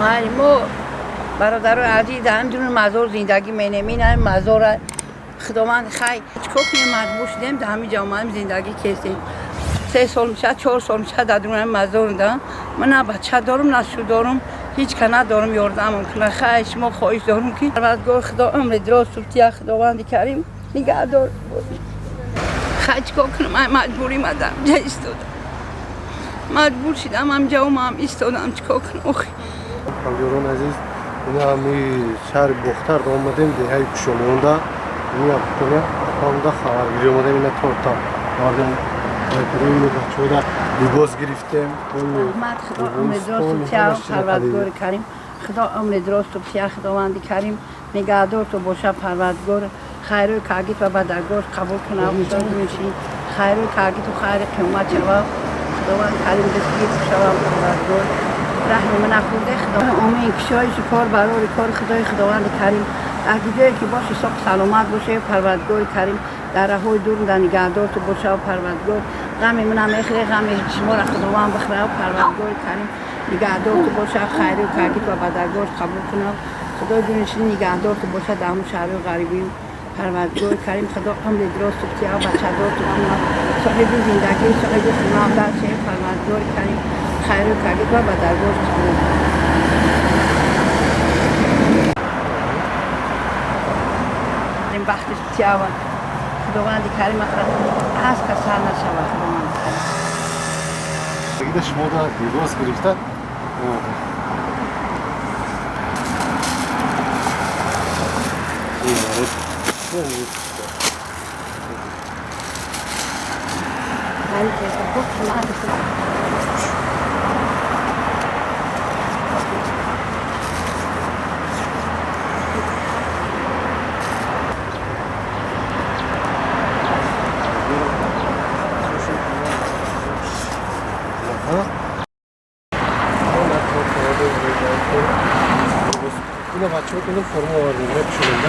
Мо бародарои азиз дар ҳамин дуни мазор зиндагӣ менем. Ин ҳамин мазора Худованд хай чикор кунем, маҷбур шудем дар ҳамин ҷо омадем зиндагӣ кестем. 3 сол мешавад, 4 сол мешавад дар дуни ҳамин мазор да. Ман на бача дорум, на шу дорум, ҳеҷ ка надорум ёрдамам кунад. Хай шумо хоҳиш дорум ки Парвардигор Худо умри дароз субтия Худованди Карим нигаҳдор. Хай чикор кунам, ман маҷбурӣ мадам ҷа истодам. Маҷбур шудам ҳамҷа омам истодам, чикор кунам охи. Ҳамёрон азиз, ина ҳами шаҳри Бохтар омадем, деҳаи Кушомонда. Ина апамда хабаргирӣ омадем, ина торта овардем. Ина бачаҳода либос гирифтем. Раҳмат Худо умри дароз субтия Парвардигори Карим. Худо умри дароз субтия Худованди Карим нигаҳдор ту боша Парвардигор. Хайру кагит ва бадаргош қабул кунад. Хайру кагиту хайри қиёмат шава. Худованд Карим дастгир шава Парвардигор. Раҳми ман хӯрде Худо. Омин. Кишоиши кор барори кори Худои Худованди Карим. Дар ҷое ки боши соқ саломат боше Парвардигори Карим. Дар раҳои дур дар нигаҳдор ту боша Парвардигор. Ғами мана мехӯре, ғами шуморо Худованд бихӯра Парвардигори Карим. Нигаҳдор ту боша, хайру кагит ва бадаргош қабул кунад. Худои дунишин нигаҳдор ту боша дар ҳамун шаҳрҳои ғарибӣ. Парвардигори Карим Худо умри дароз субтия бачадор ту кунад. Соҳиби зиндагӣ, соҳиби хона дар ше Парвардигори Карим. Хайру кагит ва бадаргош қабул. Бахти субтия Худованди Карим аз касар нашава Худованди Карим. Дида шумо да либос гирифта. Ина бачаҳо форма овардем, мепӯшонем.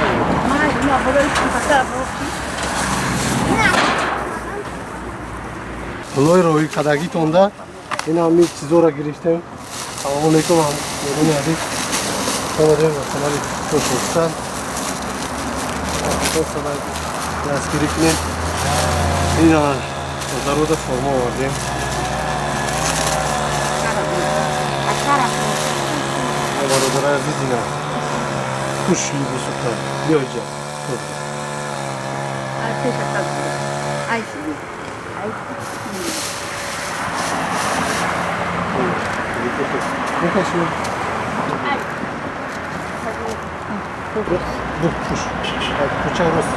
Пулои роҳи кадагитонда ина ҳами чизоро гирифтем. Салому алейкум ҳамёрони азиз, омадем ба канали Тошостан. Дастгирӣ кунем. Ина бозарода форма овардем. Бародари азиз, ина пӯш либосута биё иҷа. Пӯш кӯча рост.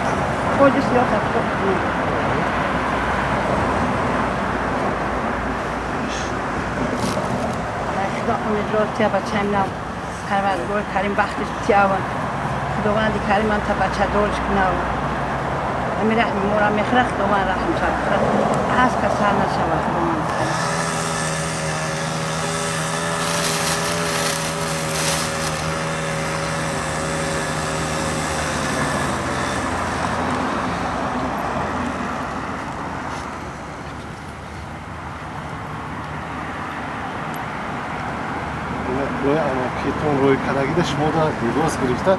Худо умри дароз тия бачаим нав Парвардигори Карим бахтиш тияван. Худованди Карим ам та бачадорш кунав. Ами раҳми мора мехӯра Худованд раҳм шава. Аз касар нашава Худованди Карим. Пулои амакитон рӯи кадагида шумо да либос гирифта.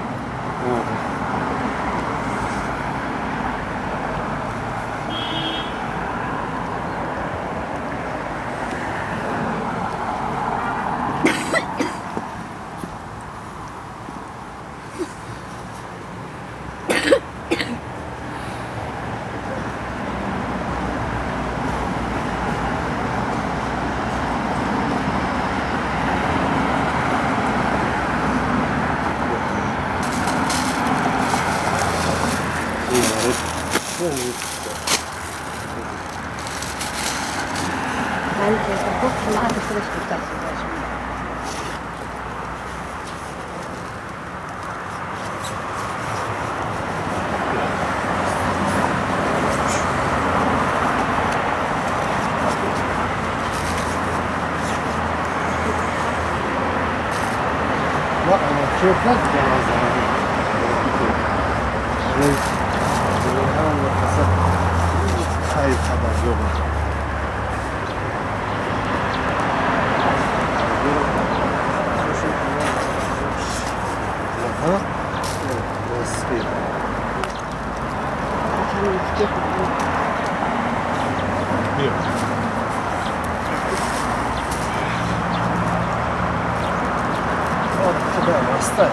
Раста.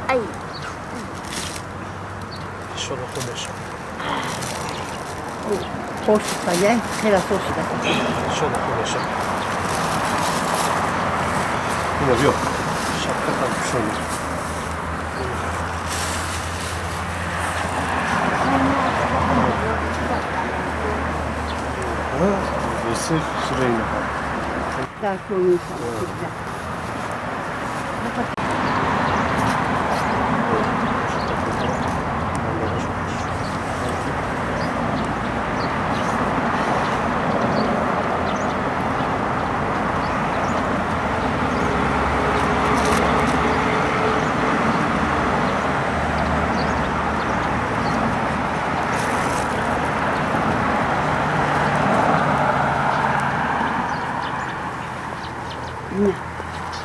Ай. Иншаллоҳ хуб мешавад. Хош шуд, хеле хош шуд. Иншаллоҳ хуб мешавад. Ина биё. Шапкатам пӯшонӣ. Yusuf Süleyman.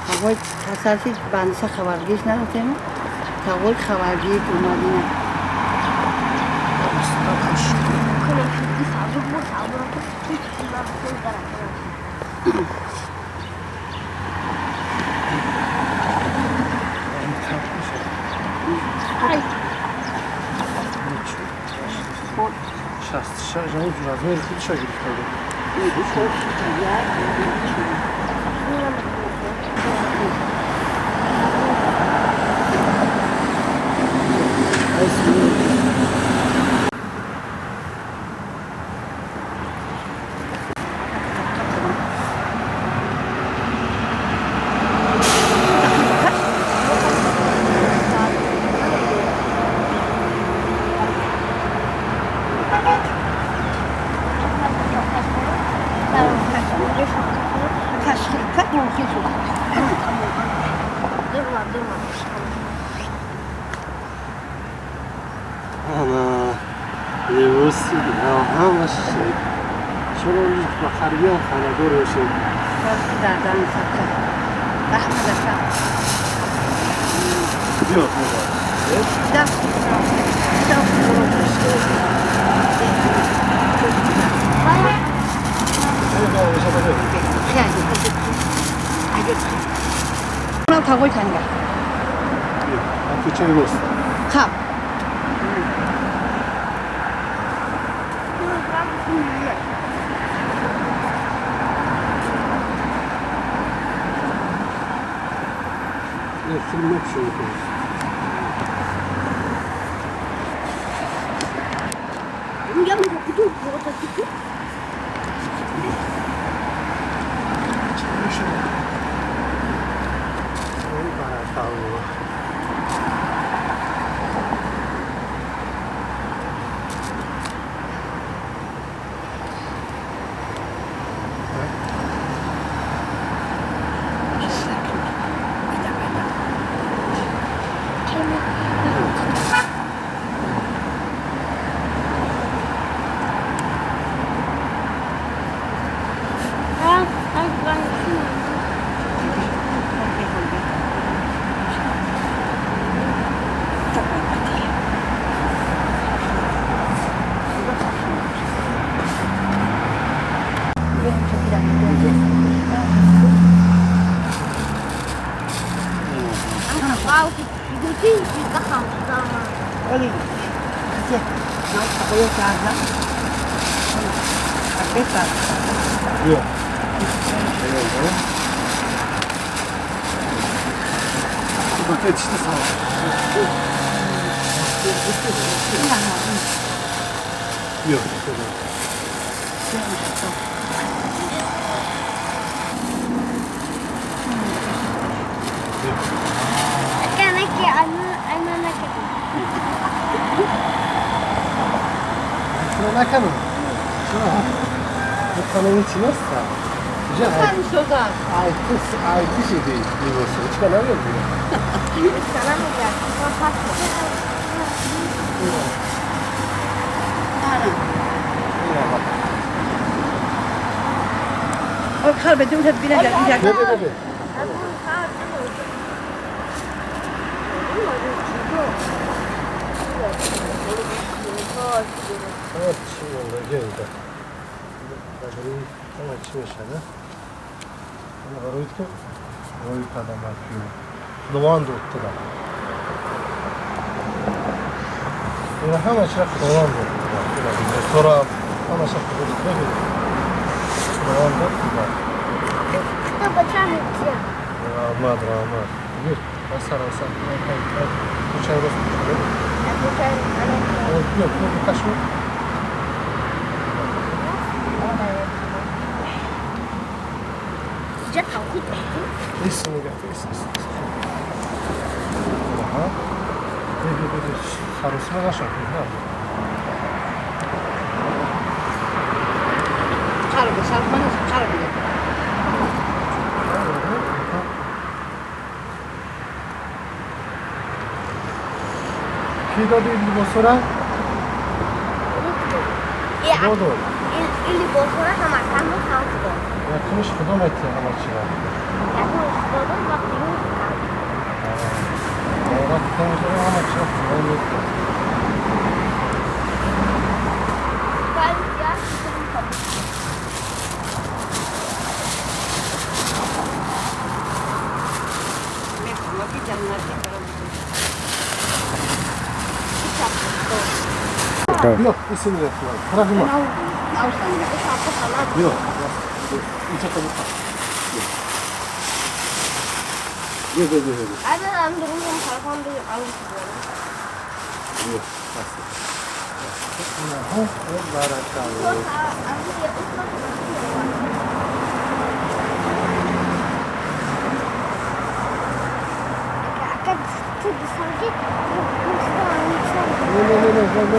Тағой касал шид, банdiша хабаргириш нарафтем. Тағой хабаргир омадина. Размери худша гирифта буд. Ана либоси ҳамаш шумо ба харбиям хонадор бошед. Биё кӯчаи рост. Хаб. Film напишем. Ҳама чӣ мондагӣ ида. Ҳама чӣ мешада? Ана барои ту рӯй кардам акю. Худованд дод туда. Ина ҳама чиро Худованд дод туда. Тура ҳама чиро Худо дод. Бибин. Худованд дод туда. Худо бача мекия. Раҳмат, раҳмат. Бир, асар, асар. Кучай рост. Кучай, ана. Биё, биё, кашо. Ис нигоҳ, ис, ис, ис. Аҳа. Биё, биё, биё, саросима нашав, на. Қарб, саросима нашав, қарб. Ки доди либосора? Худо дод. Ин либосора ҳама кам дод, ҳам Худо. Якумиш Худо метиҳад ҳама чиро. Якумиш Худо дод ва дуюмиш кам. Вақти кам шуда ҳама чиро Худо метиҳад. Биё, исм нигоҳ. Тарафи ма. Биё. Инҷа та буха. Биё, биё, биё. Биё, баракалло. Не, не, не, не, не.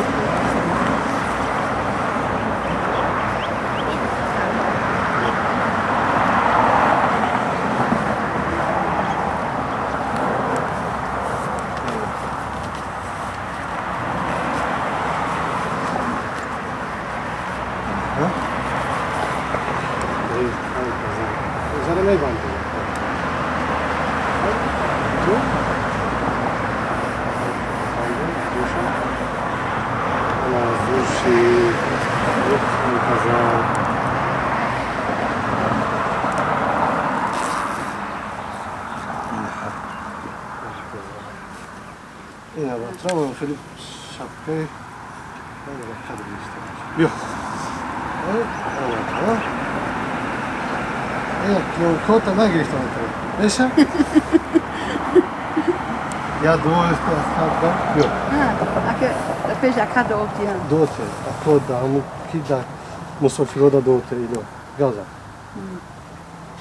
Хеле шапкаи биё. Киёнкота нагирифтам меша? Я дуо биё. Пеш ака дуо тиям. Дуо тия. Ако да ҳамун ки да мусофиро да дуо тия ило. Газа.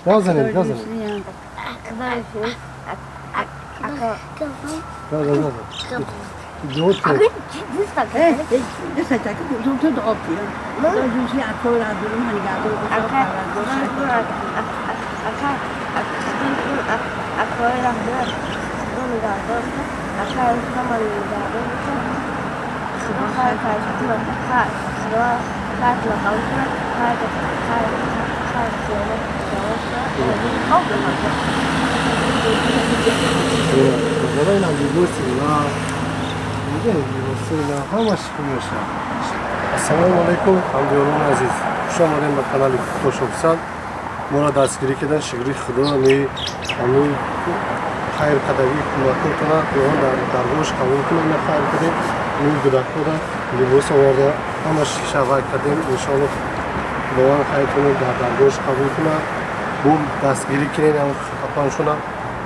Газанем, газанем. Газа, газа. Дуо тия. Ассалому алайкум, ҳамдиёрони азиз. Хуш омадем ба канали Кутошофсал. Моро дастгирӣ кардан шукри Худо ҳамин хайр кардагӣ кӯмакотона Худованд дар даргоҳаш қабул кунад. Мо хайр кардем, ҳамин кӯдакҳоро либос оварда ҳамаш шавай кардем. Иншоаллоҳ Худованд хайртонро дар даргоҳаш қабул кунад. Бо дастгирӣ кунед ҳам хапаншона.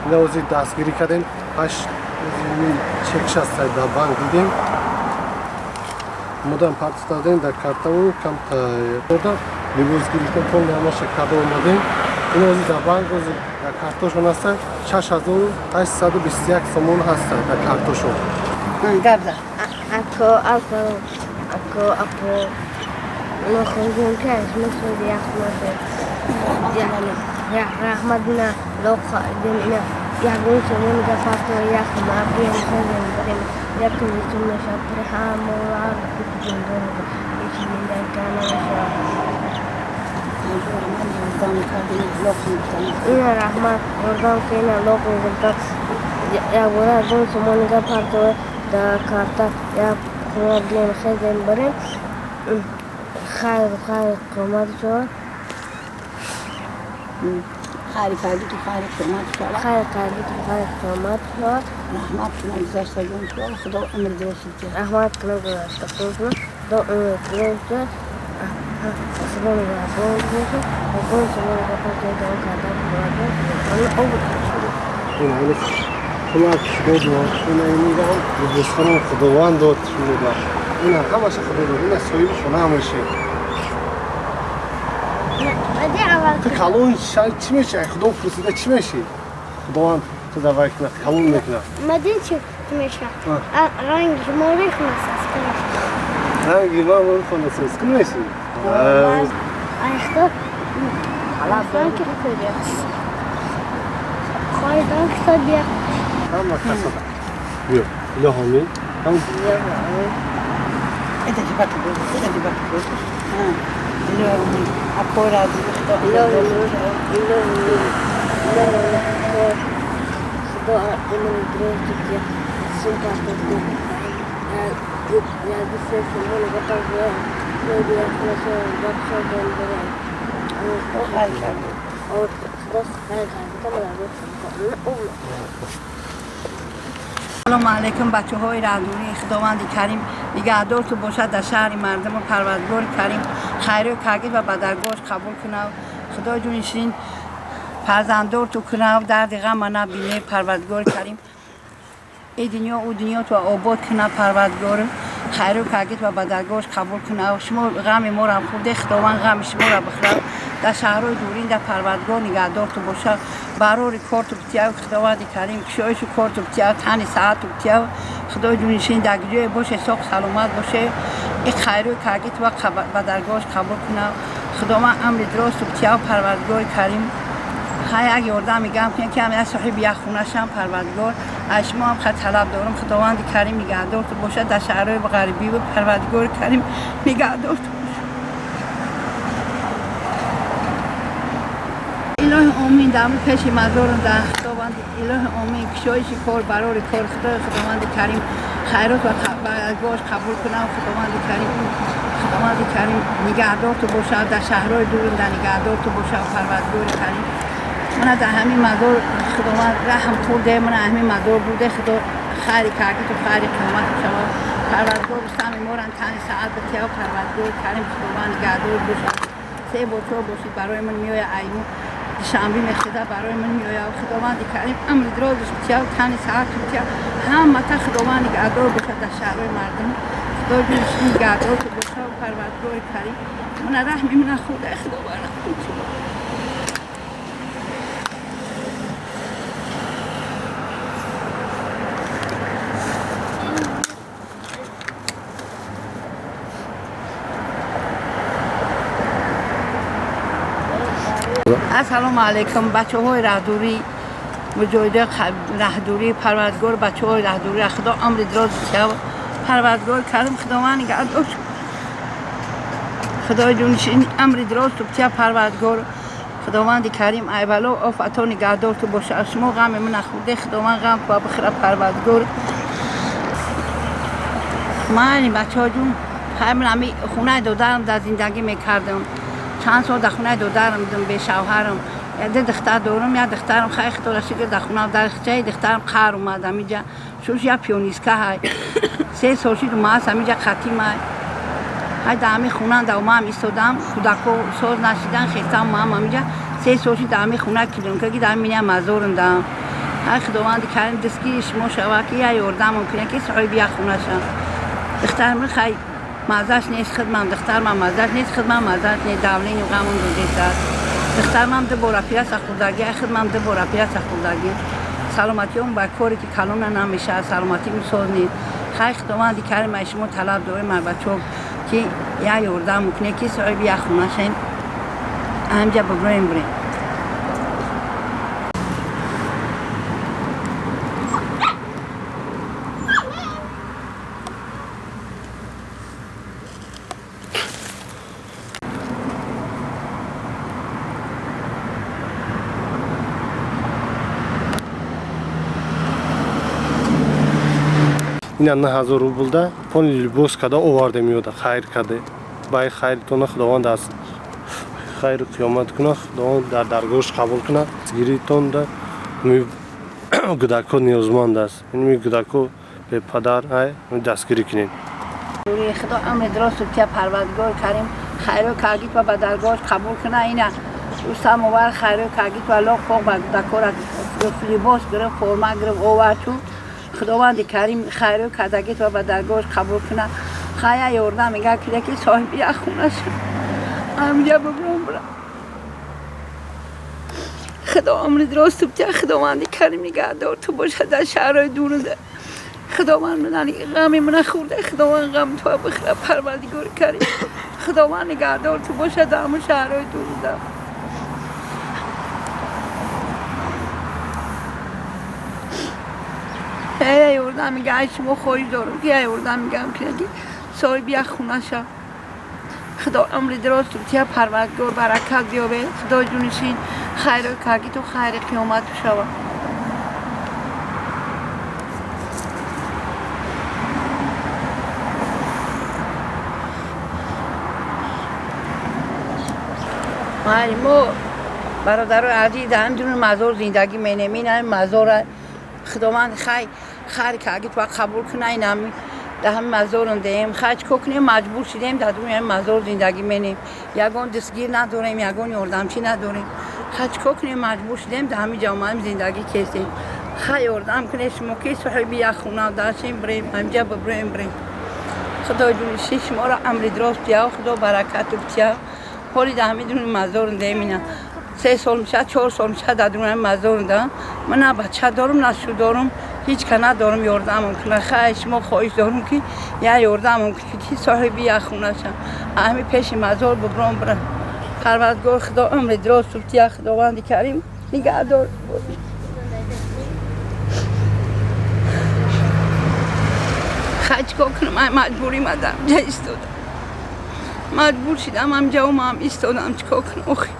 Ина ҳозир дастгирӣ кардем, ҳашт чек шаста дар банк дидем. Мудам партов дадем дар картаву камта дода либос гирифтем, полни ҳамаша карда омадем. Ин ҳозир дар банк ҳозир дар картошон ҳаста 6821 сомон ҳаста дар картошон. Габза. Ако, ако, ако, ако. Нохоҳем ки аз мисоли яхмад. Раҳмат на лоқа на ягон сомон гафато яхма бием хозем барем якум сумна шапри ҳамолар кутугундор ина раҳмат ёрдам ки ина лоқ мегирифтам ягона ягон сомон гапартова дар карта як хона биём хезем барем хайр хайр қомат шавад. хайр кардӣ ту хайр қиёмат шавад. Хайр кардӣ ту хайр қиёмат шавад. Раҳмат кунад гузаштагон шавад. Худо умр дуруст диҳад. Раҳмат кунад гузаштагон Худо умр дуруст диҳад. Худо нигаҳбон бошад. Ягон сомон гапа дуо карда бошад. Пулак Худо дод, ина инам либосхонам Худованд дод шумода. Ина ҳамаша Худо дод, ина соҳиби хона мешӣ. Ту калон чӣ мешӣ? Худо пурсида чӣ мешӣ? Худованд ту давай кунад, калон мекунад. Мадин чӣ мешавад? Ранги мори хунасоз кунад. Ранги ма мори хунасоз кун мешӣ? Айхто ки хоҳидам ки то бия. Ҳама касода. Биё, илоҳ омин. Это дебат будет, это дебат будет. Илоҳ омин. Акой рази, Худо илоҳ омин. Илоҳ омин. Илоҳ омин. Худо умр дуруст диҳад. Сумка тут. Я се сомон гапа биё хунасо бахшо барем. Хайр кард. Худо хайр кард. Салом алейкум бачаҳои раҳдурии Худованди Карим нигаҳдор ту бошад дар шаҳри мардуму Парвардигори Карим хайру кагид ва ба даргоҳаш қабул кунав. Худои ҷони ширин фарзанддор ту кунав, дарди ғама набине Парвардигори Карим. Эй дунё ӯ дунё ту обод кунав Парвардигор. Хайру кагид ва ба даргоҳаш қабул кунав. Шумо ғами моро ҳам хӯрде, Худованд ғами шуморо бихӯрад. Дар шаҳрҳои дурин дар Парвардигор нигаҳдор ту бошад. Барори кор ту битияв, Худованди Карим кушоишу кор ту битияв, тани саат ту битияв. Худои ҷонишин дар ҷое боше, соқ саломат боше. И хайру кагид ва ба даргоҳаш қабул кунав. Худованд амри дуруст ту битияв, Парвардигори Карим. Хай як ёрдам мегам кунед ки ҳам як соҳиби як хона шам Парвардигор. Аз шумо ҳам хай талаб дорам, Худованди Карим нигаҳдор ту бошад дар шаҳрҳои ғарибӣ ва Парвардигори Карим нигаҳдор ту. Илоҳи омин дар пеши мазорам дар Худованд илоҳи омин кушоиши кор барори кор Худои Худованди Карим хайрот ва даргоҳаш қабул кунам. Худованди Карим Худованди Карим нигаҳдор ту бошад дар шаҳрҳои дур дар нигаҳдор ту бошад Парвардигори Карим. Мана дар ҳамин мазор Худованд раҳм хӯрде, мана ҳамин мазор буде. Худо хайри карди ту хайри қиёмат шавад. Парвардигор рустами моран тани саат битияв Парвардигори Карим Худованд нигаҳдор бошад. Се бор чор бошид барои ман меояд айму душанбе мехезад барои ман меояд. Худованди Карим амри дурозаш битияв, тани саат битияв. Ҳамата Худованд нигаҳдор бошад дар шаҳрҳои мардум. Худои ҷонишин нигаҳдор ту бошад Парвардигори Карим. Мана раҳми мана хӯрда Худованд. Ассалому алайкум бачаҳои раҳдурӣ, муҷоҳиди раҳдурӣ, Парвардигор бачаҳои раҳдурӣ Худо амри дуруст шав. Парвардигор Карим Худованд нигаҳдор. Худои ҷонишин амри дуруст ту бития Парвардигор. Худованди Карим ай бало офато нигаҳдор ту бошад. Шумо ғами мана хӯрде, Худованд ғам ту бихӯрад Парвардигор. Ман бачаҳо ҷун ҳамин ҳами хонаи додарам дар зиндагӣ мекардам. Чанд сол дар хонаи додарам будам бешавҳарам. Ду духтар дорам, як духтарам хай худоро шукр дар хона дар хчаи духтарам қаҳр омад ҳамиҷа. Шуш як пионистка ҳай. 3 сол шуд омад ҳамиҷа хатим ҳай. Ҳай дар ҳамин хона дар омаам истодам, кӯдако соз нашидан хестам омаам ҳамиҷа. 3 сол шуд дар ҳамин хона килонкаги дар ҳамин мазорам даам. Ҳай Худованди Карим дастгири шумо шавад ки як ёрдамам кунед ки соҳиби як хона шавам. Духтарам хай мазаш нест, хидмам духтармам мазаш нест, хидмам мазаш нест, давлени ғамам додест. Духтармам ду бор оператсия хӯрдагӣ, хидмам ду бор оператсия хӯрдагӣ. Саломатиам ба коре ки калона намешавад, саломатиам соз нест. Хай Худованди Карим аз шумо талаб дорем ай бачаҳо ки як ёрдам кунед ки соҳиби як хона шавем, ҳамҷа биброем бирем. Ина 9000 рубл да пони либос када овардем ёда хайр каде. Бай хайртона Худованд аз хайру қиёмат куна, Худованд дар даргоҳаш қабул куна. Гиритон да гудако ниёзманд аст. Ин гудако бепадар ай дастгирӣ кунед. Худо амри дуруст тия Парвардигор Карим хайру кагит ва ба даргоҳаш қабул куна. Ина самовар хайру кагит ва лоқ ба гудакора либос гирифт, форма гирифт, овард. Худованди Карим хайру кардагит ва ба даргоҳаш қабул куна. Хая ёрдам мега ки соҳиби як хона шуд. Амҷа бибром бира. Худо амри дуруст тия Худованди Карим нигаҳдор ту бошад дар шаҳрҳои дурда. Худованд ман ғами мана хӯрда, Худованд ғам ту бихӯра, Парвардигори Карим. Худованд нигаҳдор ту бошад дар ҳамон шаҳрҳои дурда. Эй ёрдам мега, ай шумо хоҳиш дорам ки ай ёрдам мегам ки соҳиби як хона шав. Худо амри дуруст тия Парвардигор баракат биёбе. Худо ҷунишин хайру кагиту хайри қиёмату шава. Мо бародарои азиз дар ҳамин дуни мазор зиндагӣ менем. Ин ҳамин мазора Худованд хайр кагит ва қабул куна. Ин ҳамин дар ҳамин мазорон деем. Хай чӣ кор кунем, маҷбур шудем дар дуни ҳамин мазор зиндагӣ менем. Ягон дастгир надорем, ягон ёрдамчӣ надорем. Хай чӣ кор кунем, маҷбур шудем дар ҳамин ҷо омадем зиндагӣ кестем. Хай ёрдам кунед шумо ки соҳиби як хона дашем бирем, ҳаминҷа бибирем бирем. Худои ҷунишин шуморо амри дуруст тия, Худо баракату тия. Ҳоли дар ҳамин дуни мазор деем. Ина 3 сол мешавад, 4 сол мешавад дар дуни ҳамин мазор дам. Ман на бача дорам, на шу дорам, ҳеҷ ка надорам ёрдамам кунад. Хай шумо хоҳиш дорам ки як ёрдамам кунед ки соҳиби як хона шам. Ҳамин пеши мазор бибиром бирам. Парвардигор Худо умри дуруст тия, Худованди Карим нигаҳдор. Хай чӣ кор кунам, ай маҷбурӣ мадам ҷа истодам. Маҷбур шудам ҳамҷа омам истодам. Чӣ кор кунам охи?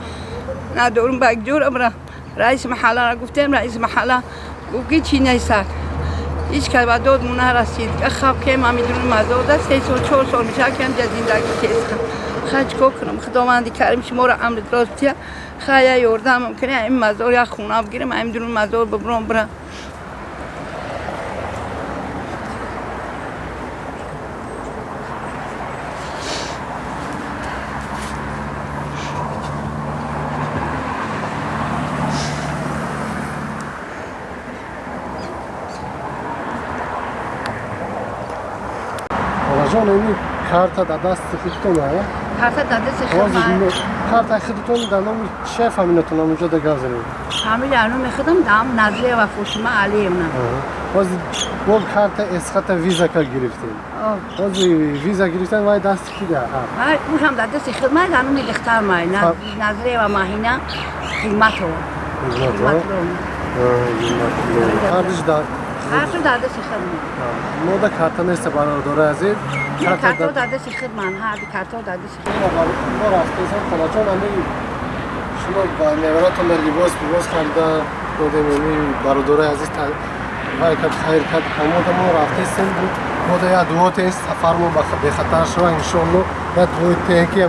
Надорам ба як ҷора бирам. Раиси маҳалларо гуфтем, раиси маҳалла гуфт ки чӣ нестак. Ҳеҷ кас ба додмон нарасид. Хаб кем ҳамин дуни мазор да 3 сол 4 сол мешавад ки ҳамҷа зиндагӣ кестам. Хай чӣ кор кунам, Худованди Карим шуморо амри дуруст тия. Хай я ёрдамам кунед, ҳамин мазор як хона бигирем, ҳамин дуни мазор бибиром бирам. Ҷон, ин карта дар дасти худтон а? Карта дар дасти худам. Карта худтон дар номи чӣ фамилиятон онҷо да гап занед? Фамилия номи худам дам Назриева Фотима Алиевна. Ҳозир бо карта эсхата виза ка гирифтем. Ҳозир виза гирифтан вай дасти ки да? Вай ӯ ҳам дар дасти худ май, дар номи лихтар май. Назриева Маҳина Ҳикматова. Ҳардуш дар ҳарду дар дасти худ ман. Мо да карта нест бародари азиз. Карта дар дасти худ ман, ҳарду карта дар дасти худ. Мо рафтем холаҷон, ҳамин шумо ба неваратон дар либос харида додем, ҳамин бародари азиз вай кард, хайр кард. Ҳамода мо рафтестем, мода як дуо тест, сафармон бехатар шава иншоалло. Як дуои те ки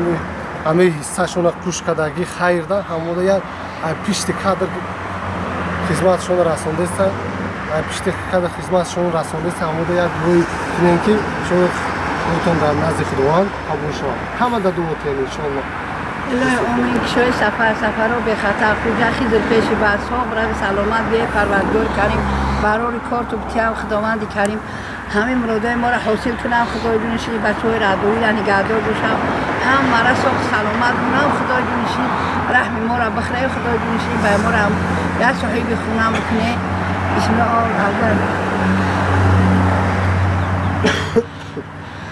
ҳамин ҳиссашона кӯш кардагӣ хайр да, ҳамода як пишти кадр хизматшона расондеста, пишти кадр хизматшона расондеста. Ҳамода як дуои кунем ки шумо худтон дар назди Худованд қабул шавад. Ҳама да дуо тем иншоалло. Илоҳи омин, кишои сафар, сафарро бехатар, хуҷа хизр пеши басҳо рави саломат бие. Парвардигори Карим барори корту битиям, Худованди Карим ҳамин муродои моро ҳосил кунам. Худои ҷунишин бачаҳои раҳдориро нигаҳдор бошам, ҳам мара соғ саломат бунам. Худои ҷунишин раҳми моро бихӯре, Худои ҷунишин ба моро як соҳиби хона бикуне. Бисмиллоҳ аввал.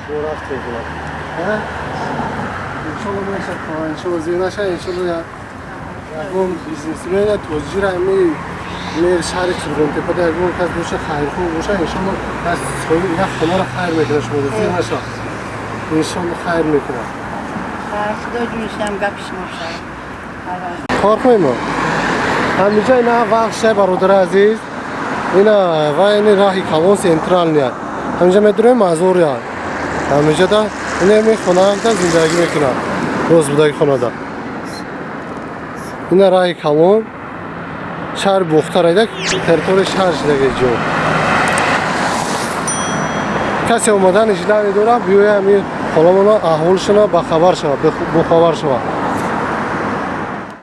Мо рафтем хона. Иншолло мешад, иншолло зир наша, иншолло ягон бизнесмен я тоҷира ҳамин мер шаҳри Қурғонтепада ягон кас боша, хайрхоҳ боша, иншолло як хонаро хайр мекунад шумо, зир наша. Иншолло хайр мекунад. Худои ҷунишинам гапи шумо шавад. Кор кунем мо. Ҳаминҷа ина вақт ша бародари азиз, ина ва ини роҳи калон централния. Ҳаминҷа медуроем, мазор я. Ҳаминҷада инами хонаамда зиндагӣ мекунад. Роз будаги хонада. Ина раҳи калон, шаҳри Бохтар айда, территорияи шаҳр шидаги ҷо. Касе омадани желание дорад, биёя, ҳами холамона аҳволшона бахабар шава, бохабар шава.